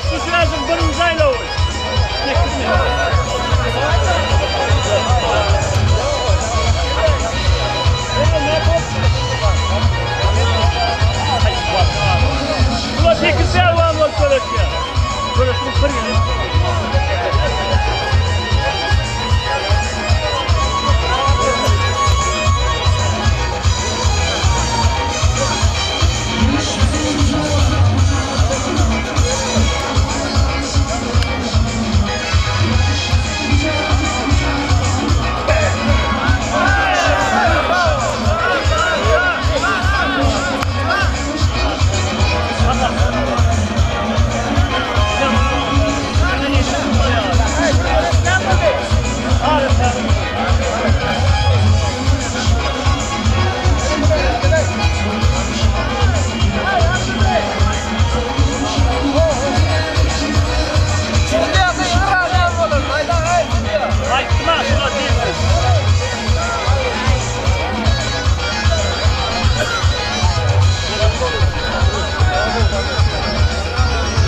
75-iň birinji aýlawy. Bular 8 pälwan bolup göreşýär. Göreşiň bir ýeri.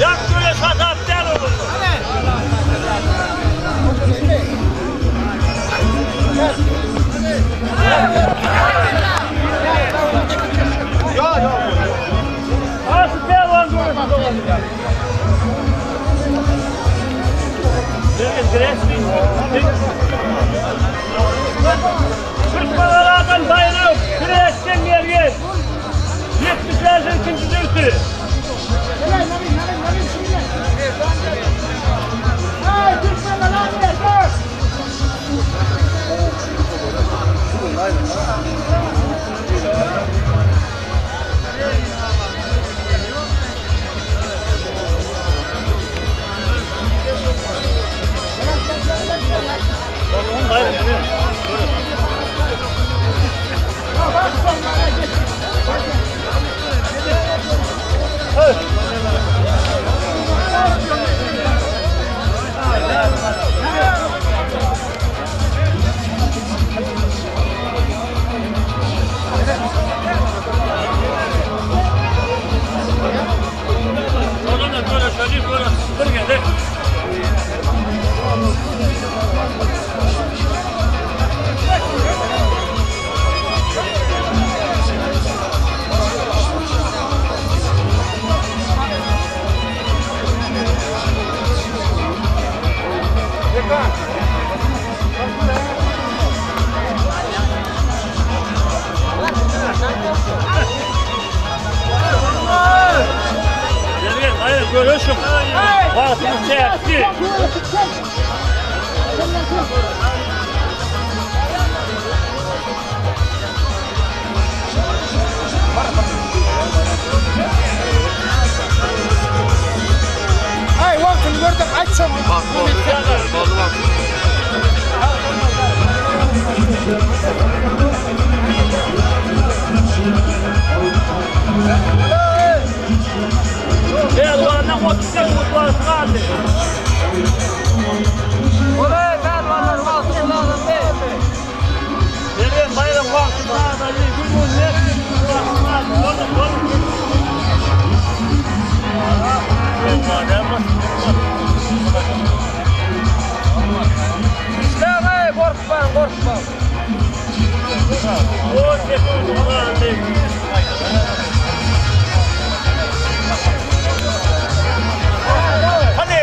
Ýak göreş hasap däl ogullar. Haýsy pälwan göreşi dowam edýär? Türkmenaladan baýrak, Güreşden mergen. 75-iň ikinji jübüti. Şonda göreşeli göreş bir gezek. Mergen, hayır göreşiň. Wagtyňyz çäkli. Ay wagtyny gördük aýt şony. Pälwandan 35 sekund wagty galdy. Mergen baýram wagty galdy. Gün gün wagty galdy. Işläň gorkmaň gorkmaň. 10 sekund galdy. Hadi.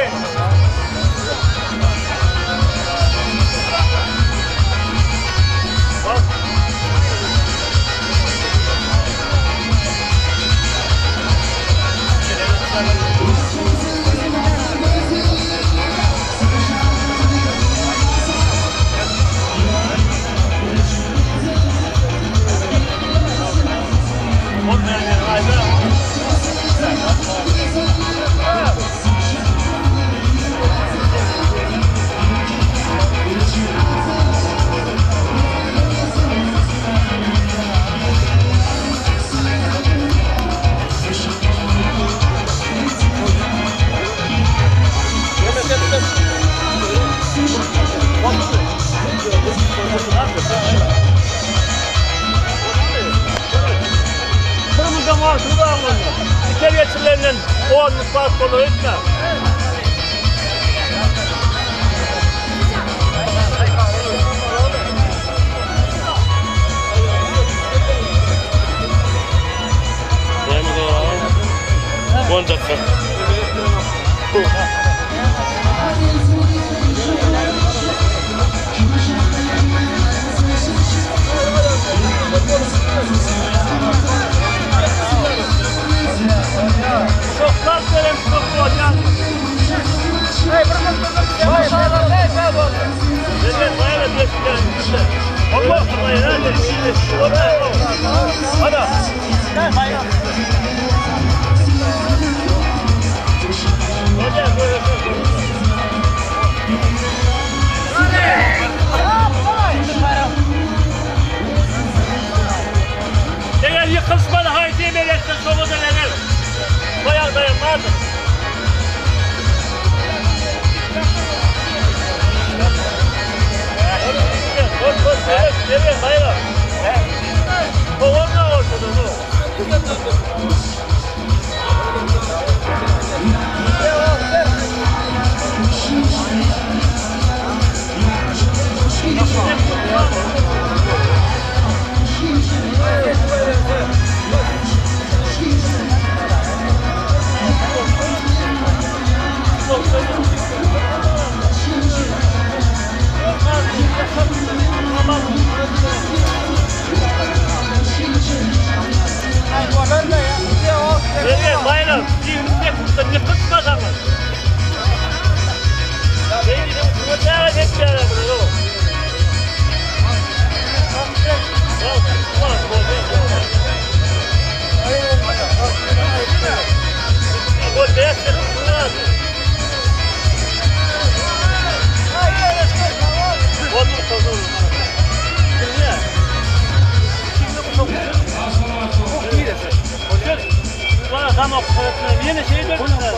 Kırmızı maaşını da almadı. İçeri geçirilerinden 10 fark olur etme. Onjakka. Şoklar beren şok bolýan. Eger ýykylşmaly haýsy emel etse şoňa-da lener. Bu ýagdaýam bardyr. Bayram, Yine şey döndüler.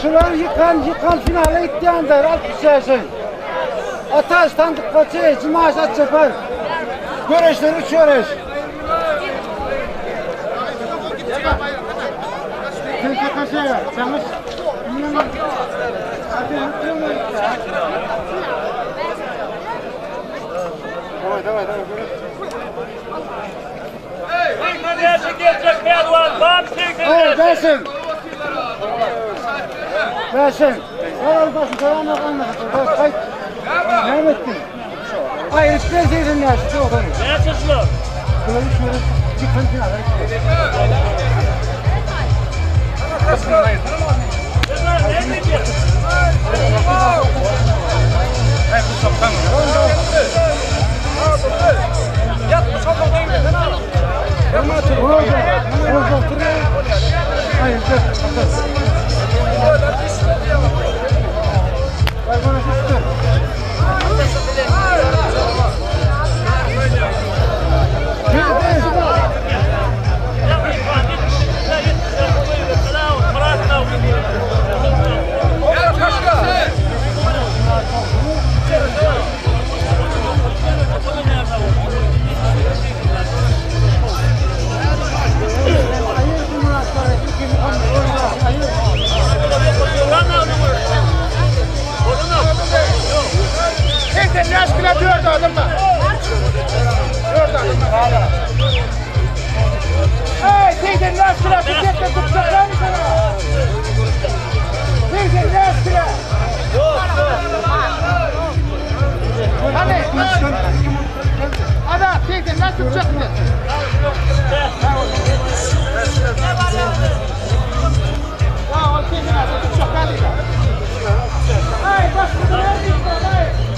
Şular ýykan, ýykan finala gitýändir, 65. Ataş Sandykbaçy, Jumaş Atçapar. Göreşler üç göreş. Sen kakaşa, çalış. Daway, daway, daway. Näçe geljek pälwan bar Hey, Besim. Besim. Al başını tamam anlat. Bak, Ne ettin? Hayır, isteseydin ya, şu odanı. Näçe şular? Şöyle şöyle çıkın finale. Bunlar ne diyor? Olacak. Olacak. Hayır, Vay bana sıçtı. Hayır, bu Murat Hayır. Sen ne aşkına diyor da adamla. Diyor da adamla. Hey teyze ne aşkına bir tek de tutacaklar mı sana? Teyze ne aşkına? Hani? Ada teyze ne tutacak mı? Ya o teyze ne tutacak hadi. Hey baş bunu ver hey.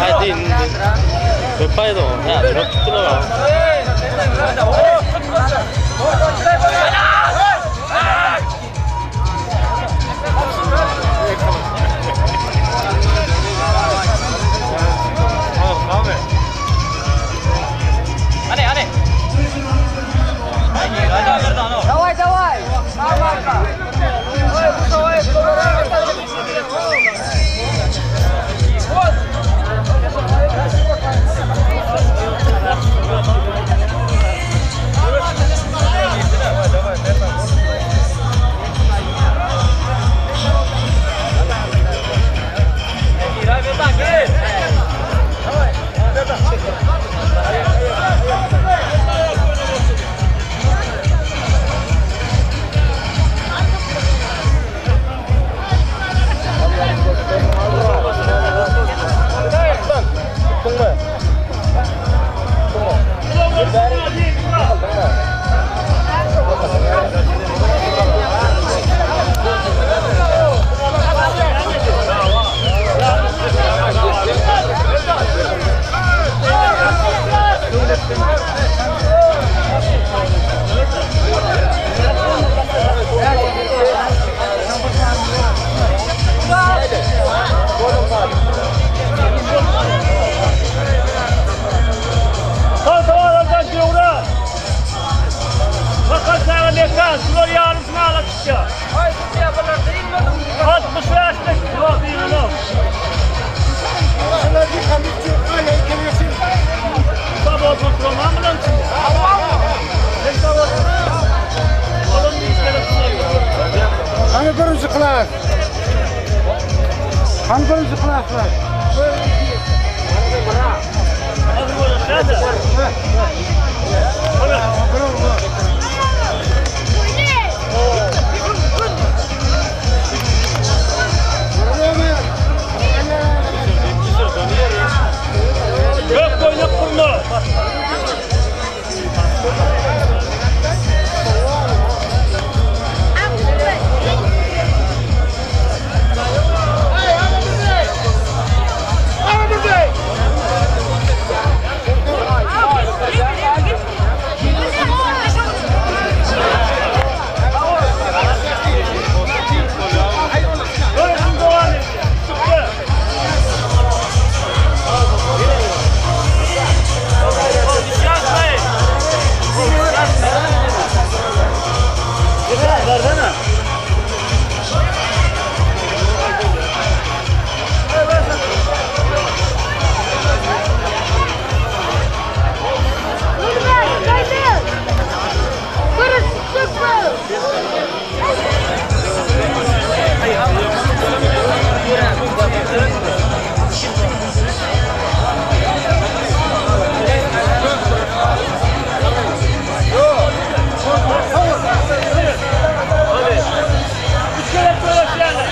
Haýdy indi. Köp aýdy o. Häzir köp tutdular o. Daway daway. Bakan sana mekan, şular ýarym finala çykýar. 65 lik, ýok, ýok. Sabah oturmam bilen içinde. Oğlum bir kere Hani birinci klas? Hani birinci klaslar? Hadi böyle şöyle. Gök boynak burnu. Görüşün devam ediyor. Çıktı. Yazmayın. Yeter, versene. Üç kere böyle yani.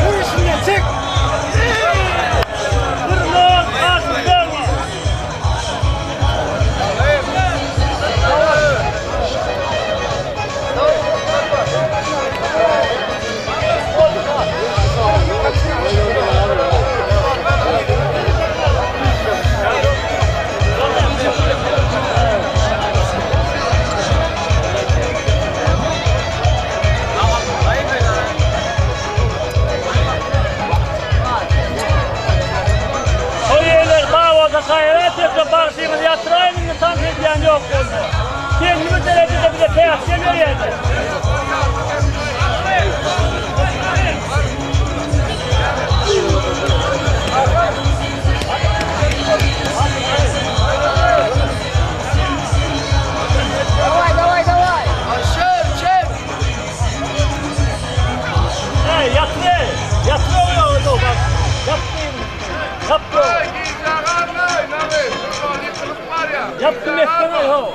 Vur üstüne çık. Kırmaz, karşı verme. O yerler bağlarda hayret etti, bağışıyımızı yatırayım, insan edyen yok oldu. Belli bir derecede bize peyas geliyor yani. Daway daway daway. Hey yatır, yatır o bak. Yaptım. Yaptım. Yaptım etsene ho.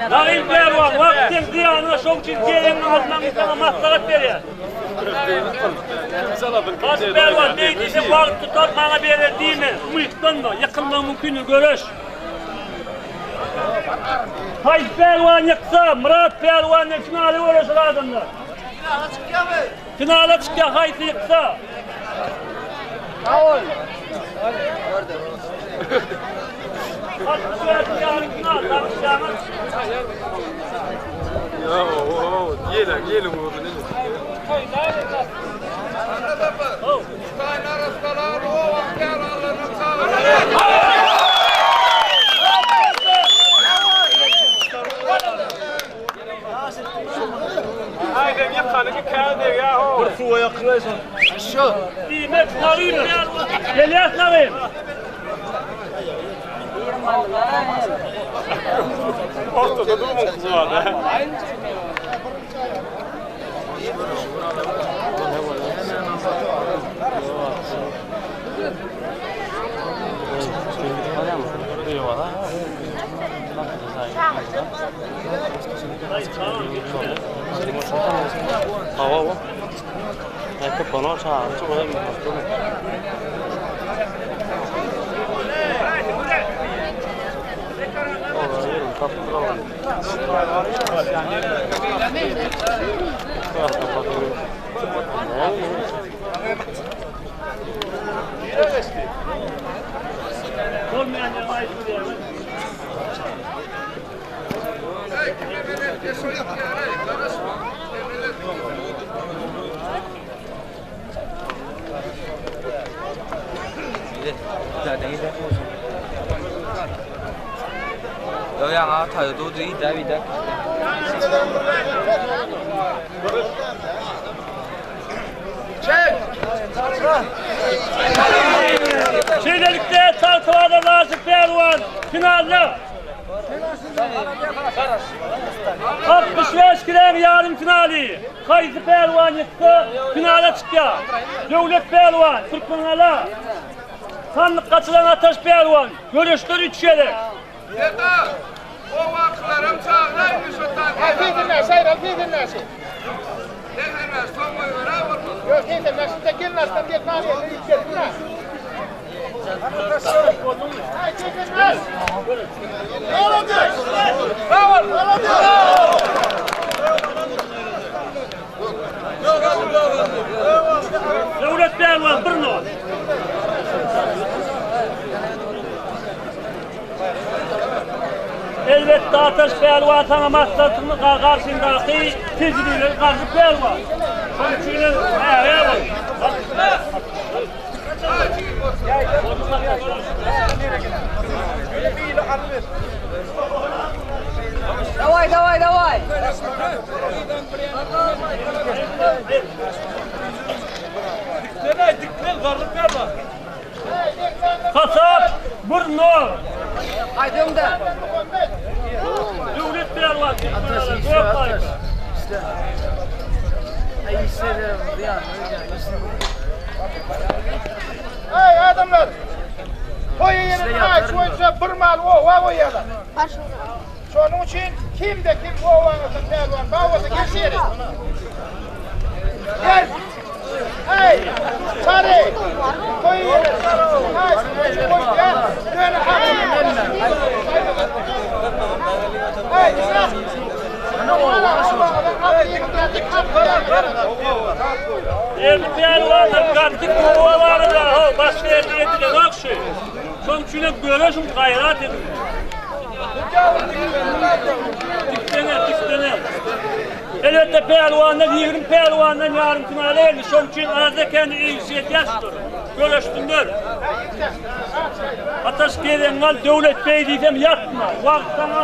Nagil berwan, wagtyň diýanyna şoň üçin gelen almaň sana maslahat berýär. Baş berwan, ne diýse wagt tutar maňa berer diýme. Umytlanma, ýykylma mümkin görüş. Haýsy pälwan ýyksa, Myrat pälwan bilen finala göreşer adamlar. Finala çykýarmy? Finala çykýar haýsy ýyksa. Sag bol. 65 ýarym final, tartyşýaňyz. Ýa, o, ýele, ýeliň urdy neme? Diýmek, Nagym Gelýäs Nagym. Ortada durmuň kızı var da. Hawa bu. Aýtyp bolar çagyryjy goýam. Şeýlelikde Tagtabazar Naşyk pälwan finalda. 65 kileň ýarym finaly. Haýsy pälwan ýyksa finala çykýar. Döwlet pälwan, Türkmengala. Sandyk gaçyran Ataş pälwan. Göreşler 3 gezek. Serdar, o wagtlaram çagyraýmy şo taýda? Döwlet pälwan 1 nol. Elbetde Ataş pälwan saňa maslahatyny garşyňdaky tejribeli garşy pälwan. Şonuň üçin hem ägä bol. Daway daway daway. Hasap 1 nol. Haydi öňde. Döwlet pälwan. Gök gaýta. Hey adamlar. Toý ýerine aç boýunça bir mal owa goýýarlar. Şonuň üçin kimde kim owaňyzda pälwan bar bolsa gel şu ýere. Gel. Hey, çary. Toý ýerine aç boýunça goýýar. Ýöne Hey, isra. Ýerli pälwanlar gaty gowa barada, ho, başga ýerde edilenok şu. Şonuň üçin hem göreşiň, gaýrat ediň. Diklene, diklene. Elbetde pälwanlar 20 pälwandan ýarym finala geldi. Şonuň üçin azda-kände eglişik edýär şular. Göreşsinler. Ataş Gezeňňal Döwlet beý diýsem ýatma. Wagt saňa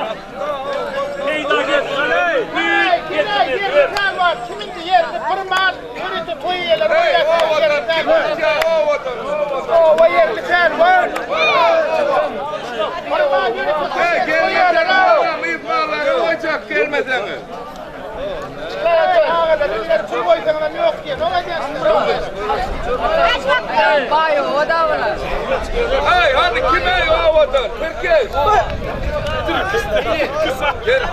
peýda getirmez. Hey, kime ýerli pälwan, kimiň ýerli bir mal ýörite toý eýeleri goýýar. Oba ýerli pälwan. Bir mal ýörite toý eýeleri. Gelmeseňiz. Hey, agalar, ileri pul goýsaňam ýok diýen. Oňa diýen. Hey, hadi kime owadan? Türkiye. Gel.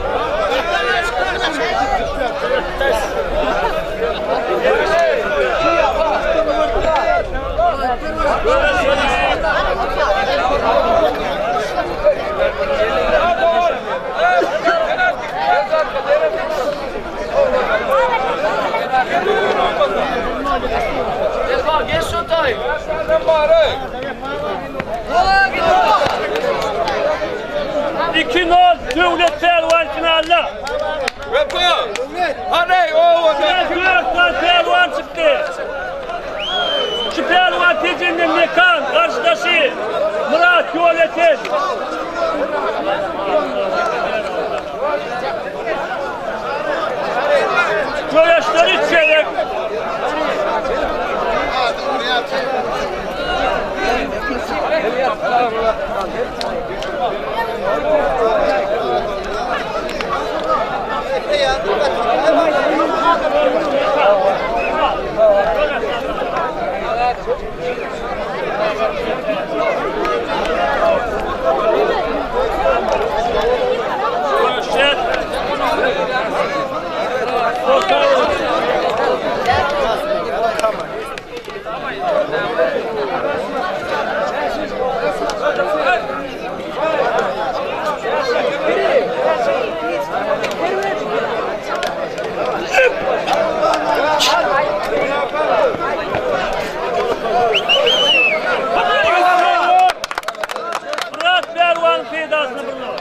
Myrat pälwanyň peýdasyna bir nol.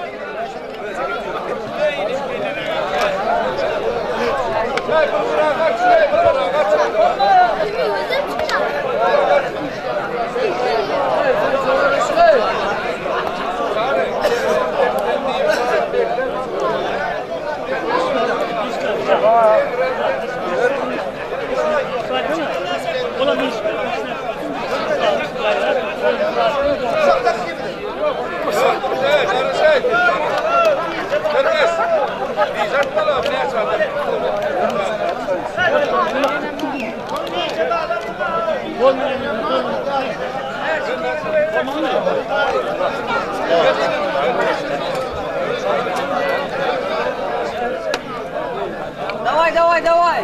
Daway daway daway.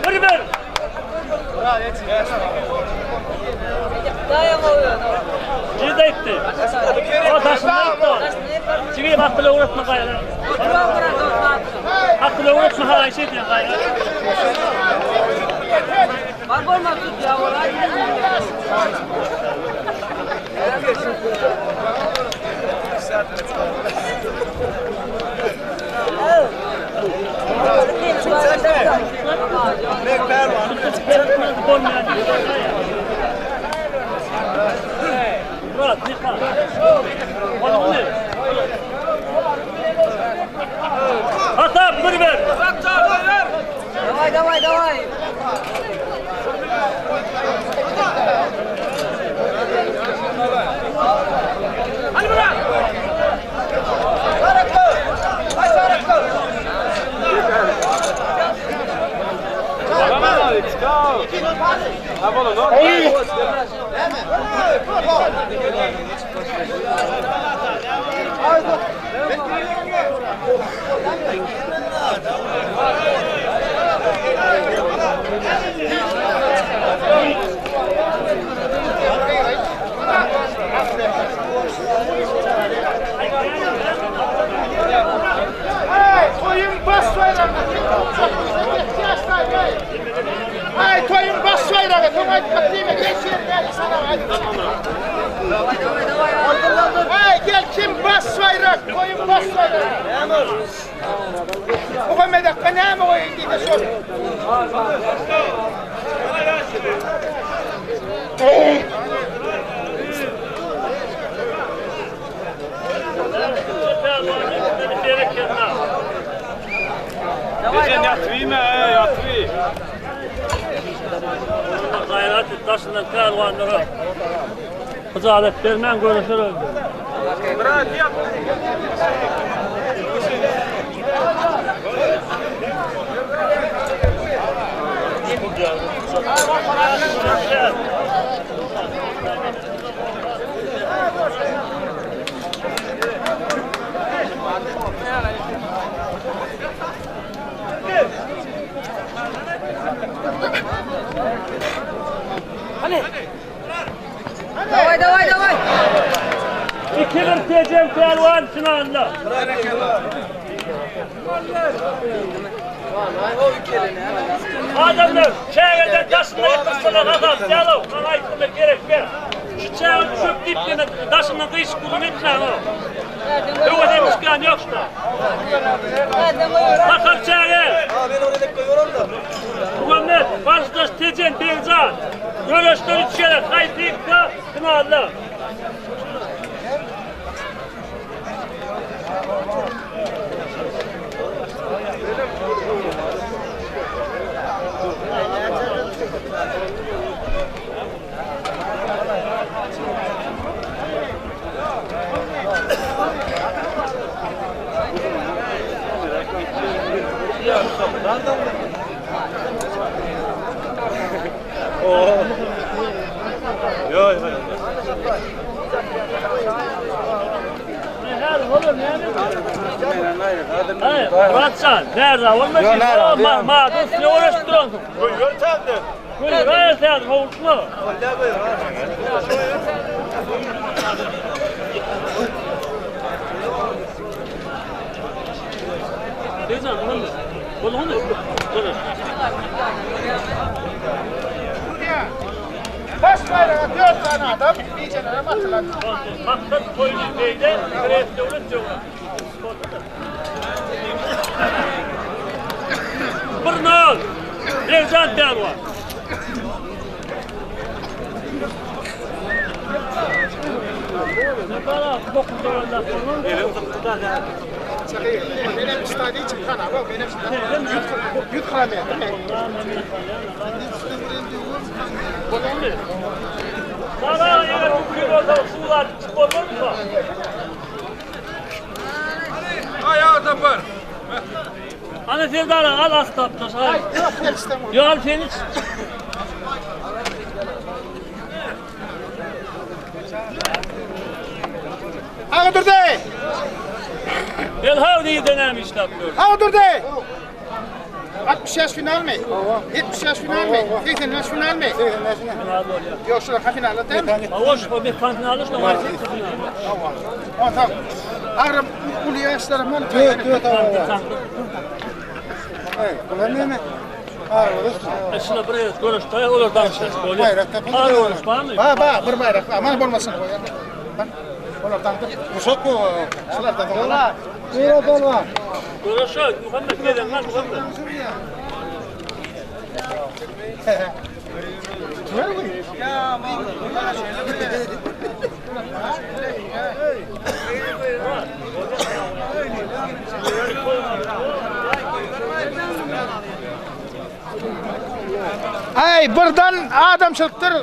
Bir bir. Cide etti. O daşında gitti. Çivi aklı öğretme gayrı. Aklı öğretme ha şey diyor gayrı. Murat, Nihan. Hatap bir bir. Daway daway daway. Hey, toýuň baş baýragyny Hey, toýuň baş baýragy, toň aýtmak diýme, geç ýerine sana aýtmak. Hey, gel kim baş baýrak, toýuň baş baýragy. Muhammed Akka näme goýun diýdi şol. Gaýrat et daşyndan pälwanlara. Hyjalat bermän görüşer öldü. Daway daway daway. 2-1 Tejen Pälwan finalda. Adamlar çägeden daşynda ýykylsalar azap däl-ow, maňa aýtmamak gerek däl. Şu çäge çöp diýip ýene daşyndan gyşyk gürrüň etmäň-ow. Öwezem çykýan ýok şunda. Sakar çäge. Muhammet, garşydaş Tejen Begjan. Göreşler üç gezek haýsy ýyksa finalda. Muratjan, närde bolma? Yo, närde? Ma, ma, üstüne uğraşıp duransyň. Goýber täzde. Goýber sen, howlukma. Teyzem, bolmy? Bolmy? Bolmy? Baş bayrağa 4 tane adam bijelere batylan. Maksat toýly beýde, Gres döwlet jöwre. Bir nol. Begjan Pälwan. Benim stadion çıkan abi, benim stadion 100 kilometre. Sana eğer bu kiloda sular çıkıp olmaz mı? Ayağı tapar. Ana Serdar al asla taş al. Yo al seni. Ağa dur de. Elhav diye denemiş yapıyor. Ağa dur de. 60 yaş final mi? 70 yaş final mi? 80 yaş final mi? Yok şurada final değil mi? Hoş bu bir kantinalı da var. Tamam tamam. Ağrım ulu yaşlarım onu. Dört, dört ağa. Hey, bular näme? Ağa, Şuna buraya görüş da olur danışırız. Bayrak tapıldı. Ağır görüş var mı? Ba ba bir bayrak. Aman bolmasın koyar. Bak. Olardan da. Uşak bu. Şulardan da. Buyur balvan. Görüş yok. Muhammed neden lan Muhammed? Ay buradan adam çıktır.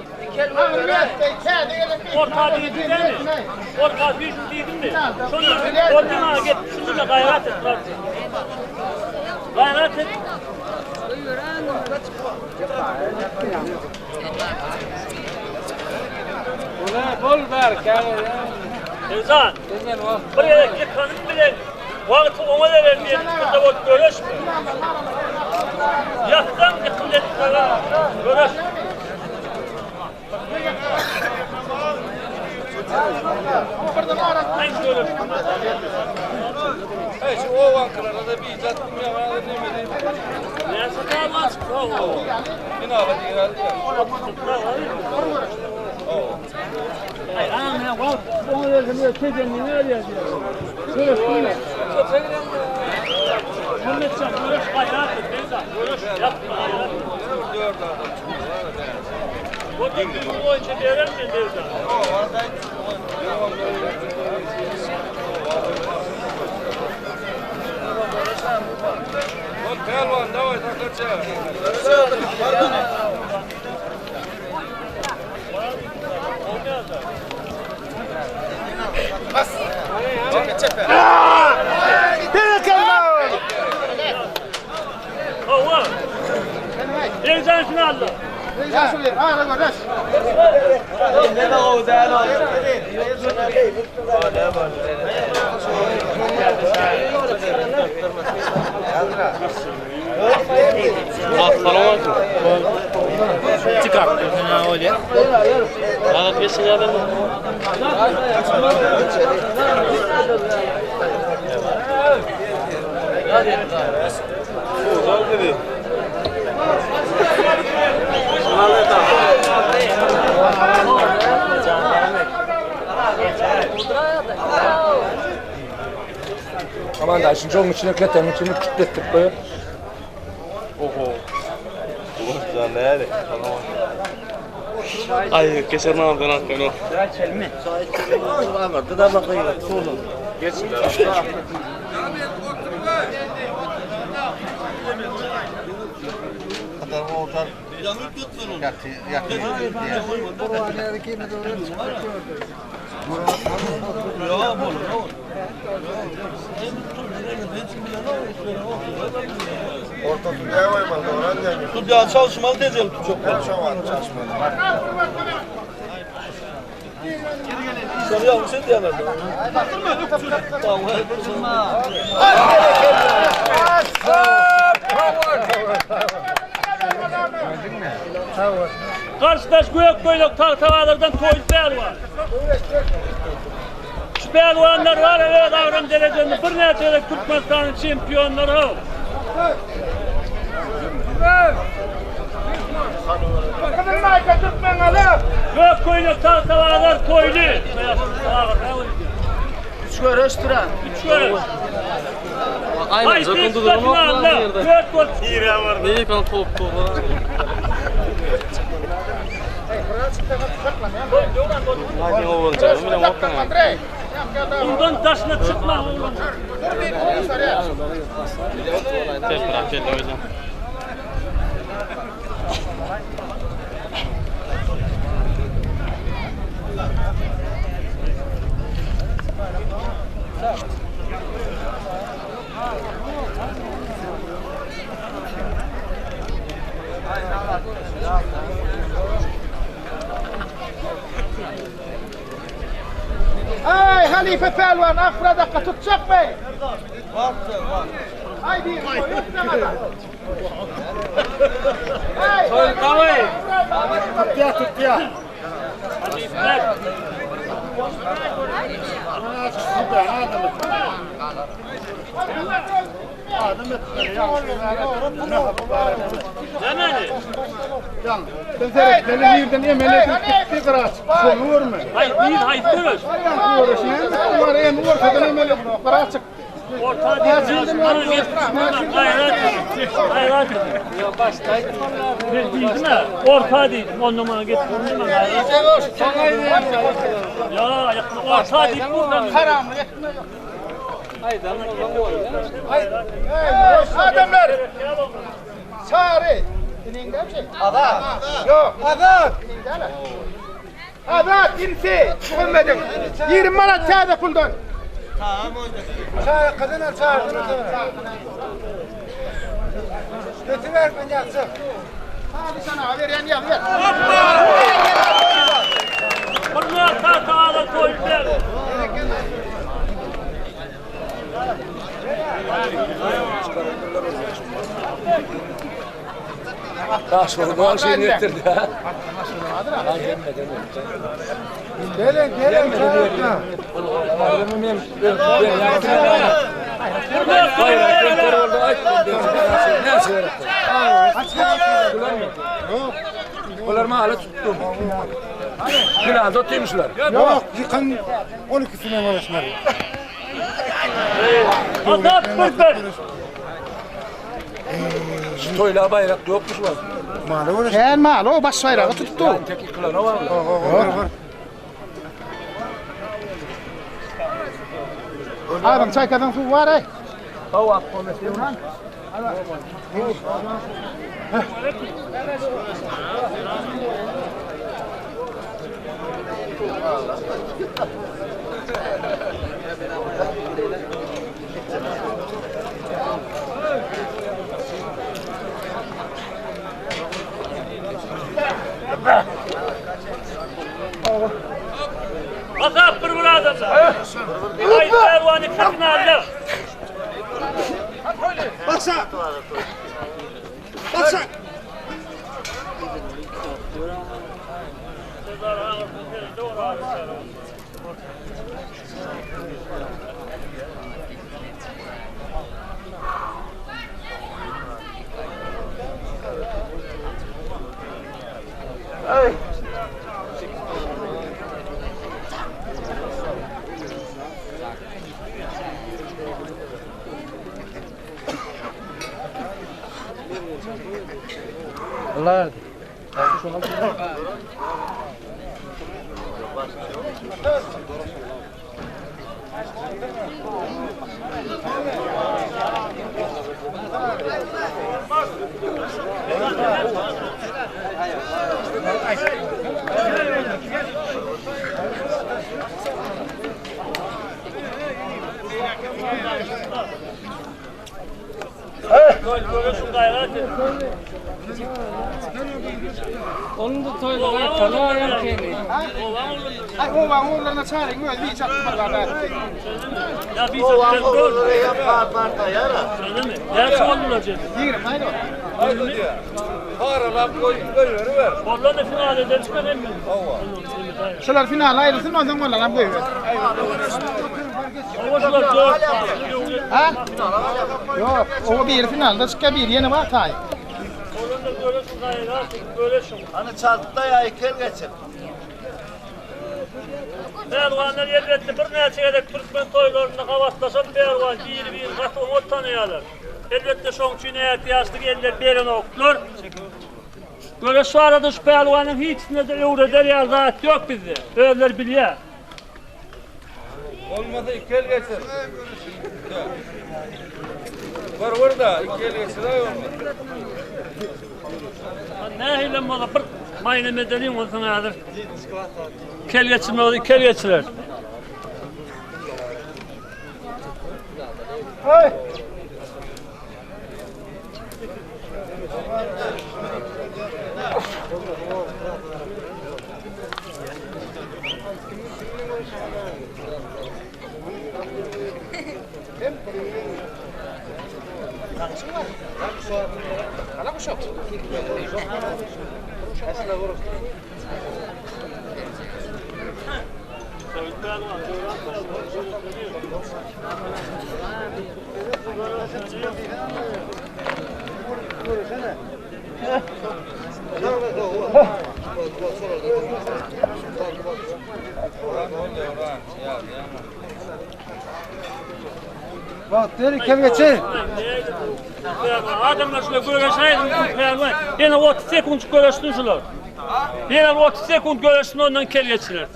Orta değildin mi? Orta bir değildin mi? Şunu orduna git. Şunu da gayret et. Gayret et. Ezan. Bir yere yıkanın bile Vakti ona verer diye burada bot görüşme. Yaktan yıkıl ettiler. Görüş. Ben görüş. Hey şu o bankalarda da bir icat bilmiyor bana da ne bileyim. Neyse kalmaz. Bravo. Finala değil herhalde ya. Ay anam ya bak. Ona verdim ya tecenni ne öyle diyor. Görüş değil mi? Muhammed sen görüş gayret et. Beyza. Görüş yapma gayret et. Dört adam çıkıyor. Bu bir boyunca verir mi Beyza? Bak Pelvan davay takırça. Berekella. Hava. Beyza finalda. Ya şuraya. Ağrı görüş. Salam aleyküm. Çıkar. bolýar. Azat geçin ýa-da. Aman da şimdi onun içine ketenin içine kütlettik koyup. Oho. Ay geçen namdan akın o. Tut ya çalışmalı diyeceğim tut çok. Sen yanlış et yani. Tamam. Garşydaş gök köýnek tagtabalardan Toýly pälwan. Şu pälwanlar bar öz agram derejesinde birnäçe gezek Türkmenistanyň çempionlary how. Gyzyl maýka Türkmengala. Gök köýnek tagtabalar Toýly. Üç göreş duran. Üç göreş. Aynen. Haýsy Zakın finalda? durma. Dört gol. Ne yıkan top topu. Lakin o olacak. Bilen okkan. Andrey. Bundan daşyna çykma oglum. Dur bir sarı. Tekrar geldi hocam. Ay Halife Pehlivan afra dakika tutacak bey. Ay bir koy, yok ne kadar. Ay. Tutya tutya. Demedi. Ben yerden emel edip bir kıraç. Sonu vurma. Hayır, değil, hayır, göreş. Var en ortadan emel edip kıraç çıktı. Orta değil, bana getirsin, gayret edin. Gayret edin. Ben değildim ha, orta değildim, on numara getirdim ben gayret. Ya, yakın, orta deyip buradan. Haramlı etme yok. Adamlar. Çağrı. İninde mi şey? Azat. Yok. Azat. Azat insi. Muhammed'in. 20 manat täze puldan. Çağır kadın al çağır. Götüver ben yatsın. Hadi sana ver yani ver. Bunlar tahtalar koydular. Taş vurdu, şeyini ettirdi ha. Gelin gelin çağır. Bunlar koydular. Bunlar mahalle tuttum. Finalde oturmuşlar. Yok yıkan 12'sine uğraşmadı. Azat bir bir. Şu toyla bayrak yokmuş var. Malı uğraş. Sen mal o baş bayrağı tuttu. Tek yıkılan o var. Var var. Abim çaykadan su var ey. Azat bir bir adamlar. Hayır, Ervan'ı finalde. Baksa. Baksa. Ay owaň ogullaryna çaryň özi bir çatdy bir zat aýtdy. Owaň ogullary hem par-par taýar. Näçe boldular jemi? 20 aýda. Haydi diýýär. Paralap goý, goýberiber. Bollan da finale eden çıkan emmi. Şular finala aýrylsyn ondan onlar hem goýber. Owaşlar dört. Ha? Yok, o bir finalda çykýar, bir ýene bar taý. Bollan da göreşin gaýrat, göreşin. Hani çaltda ya ikel geçir. Pälwanlar elbetde birnäçe gezek türkmen toýlarynda gabatlaşan pälwan biri-birini gaty oňat tanaýarlar. Elbetde şoň üçin ätiýaçly eller berenoklar. Göreş barada şu pälwanyň hiçisine-de öwreder ýaly zat ýok bizde. Özleri bilýär. Olmasa ikel geçir. Var var da ikel geçir ay olmasa. Nähilem bolsa bir maýna medeliň bolsun häzir. Kel geçirmez, kel geçirer. Bak deri kel geçir. Adamlar şuna göreşeýin, pälwan. Ýene 30 sekund göreşsin şular. Ýene 30 sekund göreşsin ondan kel geçirer.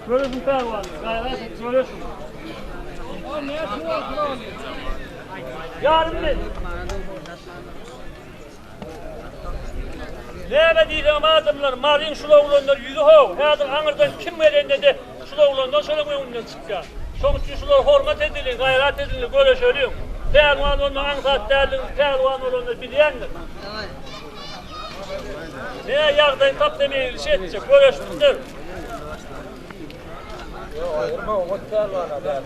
Göreşin pälwan, gaýrat et, göreşin. Yarım mı? Näme diýseň adamlar, maryň şula oglanlar ýüzi how, häzir aňyrdan kim gelende de şula oglanlar şolaň öňünden çykýar. Şoň üçin şular hormat ediliň, gaýrat ediliň, göreşeliň. Pälwan bolmak aňsat däldigini pälwan bolanlar bilýändir. Ne ýagdaý tapsa meýilişi etjek, göreşsinler. Ayırma oňat pälwana däl.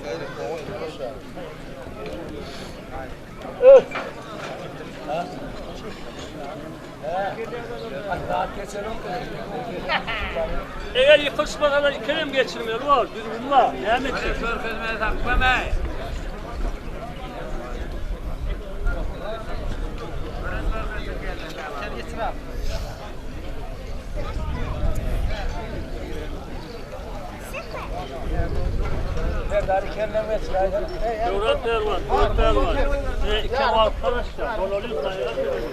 Eger ýykylyşmasalar ikilem geçirmeli bor, düzgün bar. Näme etjek? Döwran pälwan, döwran pälwan. Size iki wagt garaşýar. Bolaly gaýrat ediň.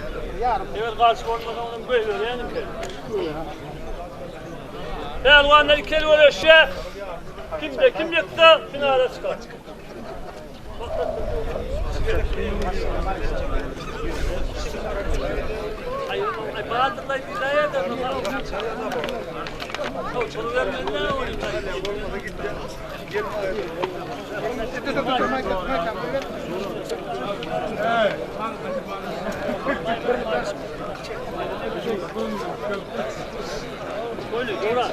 Eger garşy bolmasaň onuň goýberýänim ki. Pälwanlar iki el göreşýär. Kimde kim ýyksa finala çykar. Ay, ay bazılar hidayet Böyle Dora.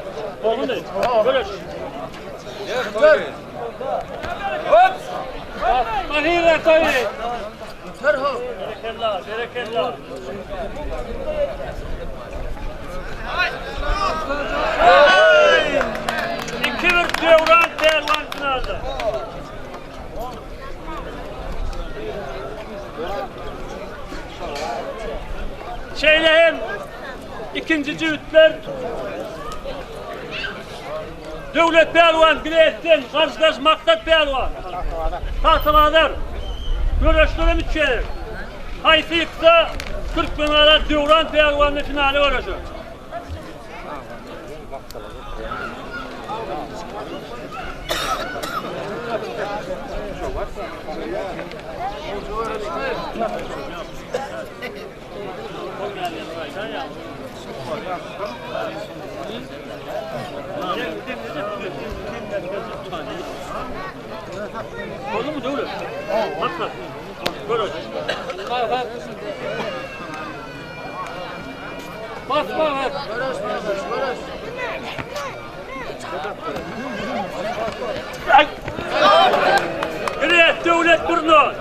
Oğlum Göreş. Hop! Mahira koy. Berekella, berekella. 2-1 Döwran Pälwan finalda. Şeýle hem ikinji jübütler Döwlet Pälwan Biletden garşydaş Maksat Pälwan. Tagtabazar. Göreşlerem üç gezek. Haýsy ýyksa Türkmenala Döwran Pälwan bilen finala göreşer. Oldu mu Döwlet? Maksat. Göreş. Basma ver. Ay! Ine Döwlet Burno.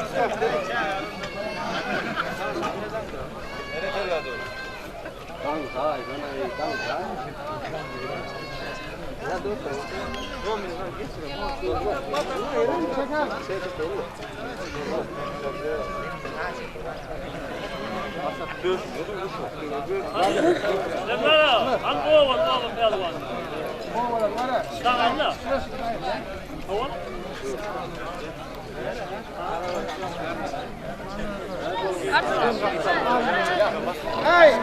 Hey!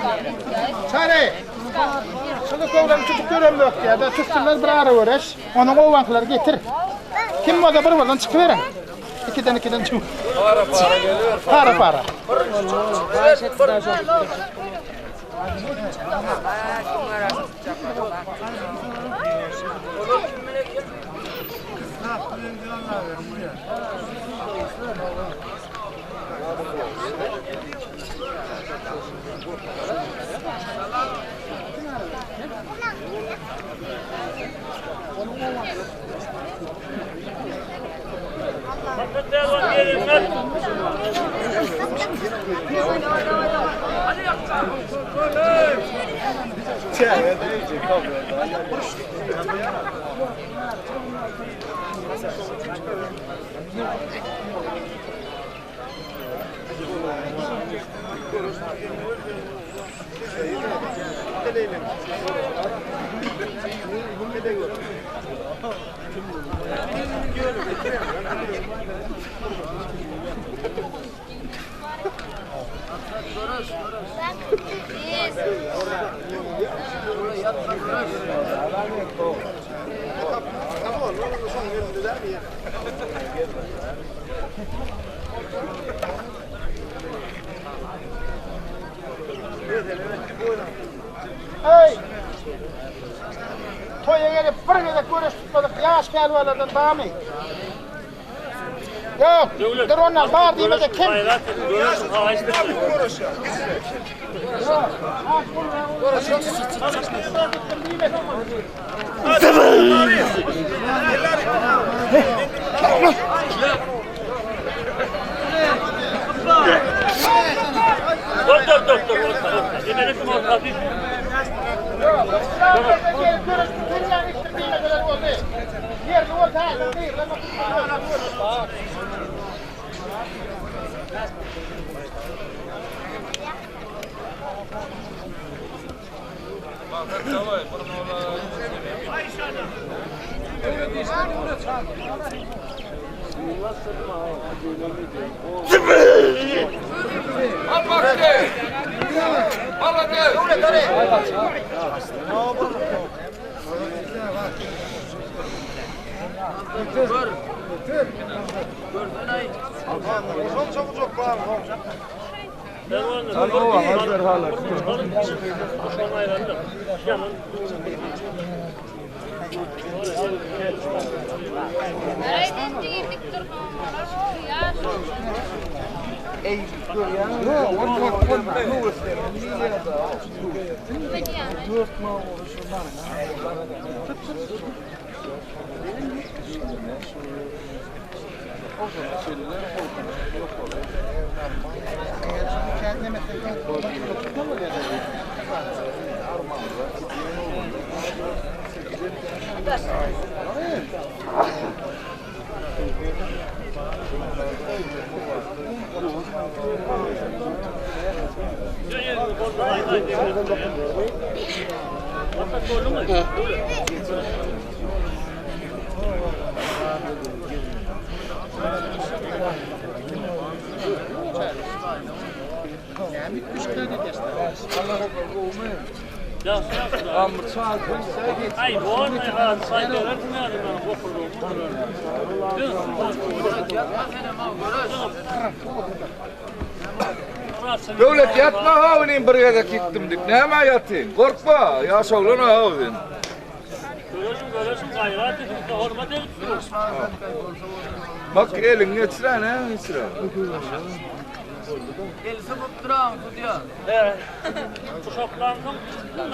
Çary! Şunu kowlan tutup görem yok ya da tutsunlar bir ara göreş. Onun owankylary getir. Kim bolsa bir boldan çykyberiň. Ikiden ikiden çyk. Para para geliyor. Para para. Maksat Pälwan gelinler. Hey! Toýa gelip bir gezek göreş tutmadyk ýaş pälwanlardan barmy? Ýok, dur ondan bar diýmese kim? Gaýrat edin, göreşiň, haýyşt edin. Dur dur dur dur. Yemelik mi olsa bir. Gelip göreş tutulýan işdir diýmeseler boldy. Ýerli bolsa häzir gyrylan Dawaj, bir Al baktı. Al hadi. Döwlet ýatma ha inim bir gezek ýykdym diýip. Nämä ýatyň? Gorkma, ýaş oglan ha sen. Göreşiň, göreşiň, gaýrat ediň, hormat edip dur. Bak elin geçiren, he, geçiren.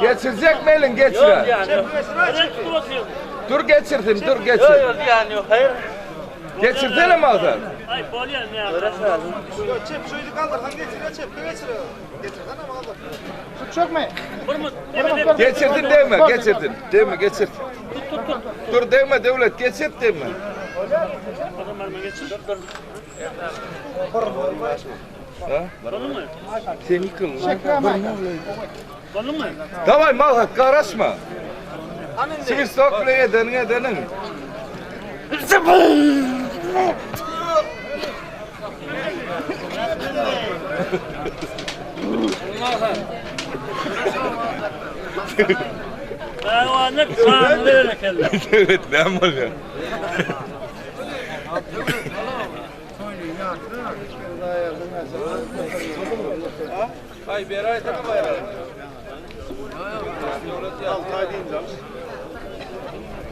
Geçirjek mi elin geçiren? Dur geçirsin, dur geçir. Yok yani yok hayır. Geçirsene Mazhar. Ay bolýar, näme? Tutjak mı? Geçirdin deme, geçirdin. Deme, geçir. Dur deme devlet, geçir deme. Ha? Sen yıkıl. Davay Malhat, karışma. Svistok bile edenin edenin. Pälwanlyk şanly berekella. Evet, ne oluyor?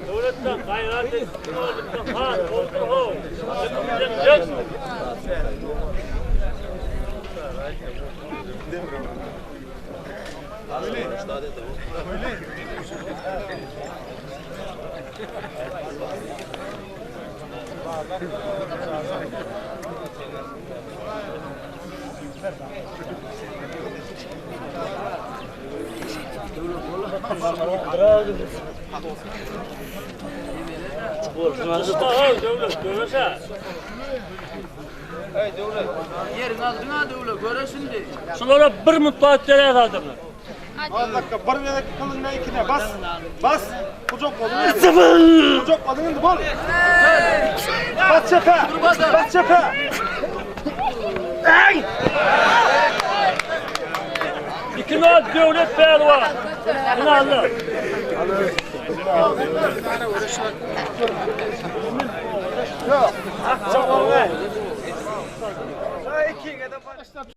Döwletden gaýrat et, döwletden han, boldur ho. Hepimizden jek. Usta, döwlet, göreşe. Yerin aldyna döwlet göreşindi. Şulara bir mutlu tere kaldırma. Bir dakika, bir gezek kılın ikine bas. Bas. Kucak odun. Kucak odun bol. Bas çepe. Bas çepe. İki nol döwlet pälwan. Finalda.